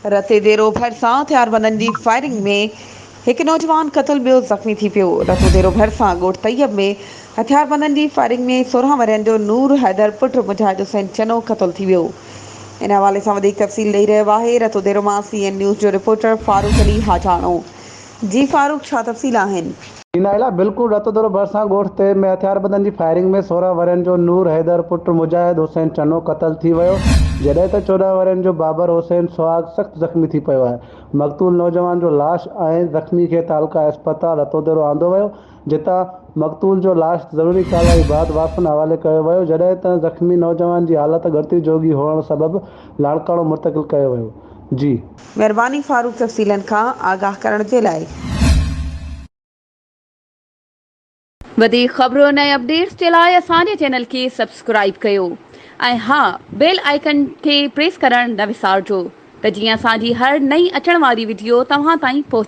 رتيديرو ڀرسان هٿياربندن جي فائرنگ ۾ هڪ نوجوان قتل ٻيو زخمي ٿي پيو. رتوديرو ڀرسان ڳوٺ طيب ۾ هٿياربندن جي فائرنگ ۾ 16 ورهين جو نور حيدر پٽ مجاهد حسين چنو قتل ٿي ويو. ان حوالي سان وڌيڪ تفصيل ڏئي رهيو آهي رتوديرو مان سي اين نيوز جو رپورٽر فاروق علي حاجاڻو. جي فاروق ڇا تفصيل آهن؟ جي نائلا، بلڪل رتودورو ڀرسان ڳوٺ طيب ۾ هٿياربندن جي فائرنگ ۾ 16 ورهين جو نور حيدر پٽ مجاهد حسين چنو قتل ٿي ويو، جڏهن ته 14 ورهين جو بابر حسين سهاڳ سخت زخمي ٿي پيو آهي. مقتول نوجوان جو لاش ۽ زخمي کي تعلقه اسپتال رتوديرو آندو ويو، جتان مقتول جو لاش ضروري ڪارروائي بعد وارثن حوالي ڪيو ويو، جڏهن ته زخمي نوجوان جي حالت ڳڻتي جوڳي هئڻ سبب لاڙڪاڻو منتقل ڪيو ويو. جي. مھرباني فاروق تفصيلن کان آگاھ ڪرڻ جي لاء. وڌيڪ خبرن ۽ اپڊيٽس جي لاء اسان جي چينل کي سبسڪرائيب ڪيو ۽ ها بيل آئيڪن کي پريس ڪرڻ نه وسارجو ته جيئن اسان جي هر نئين اچڻ واري وڊيو توهان تائين پهچي.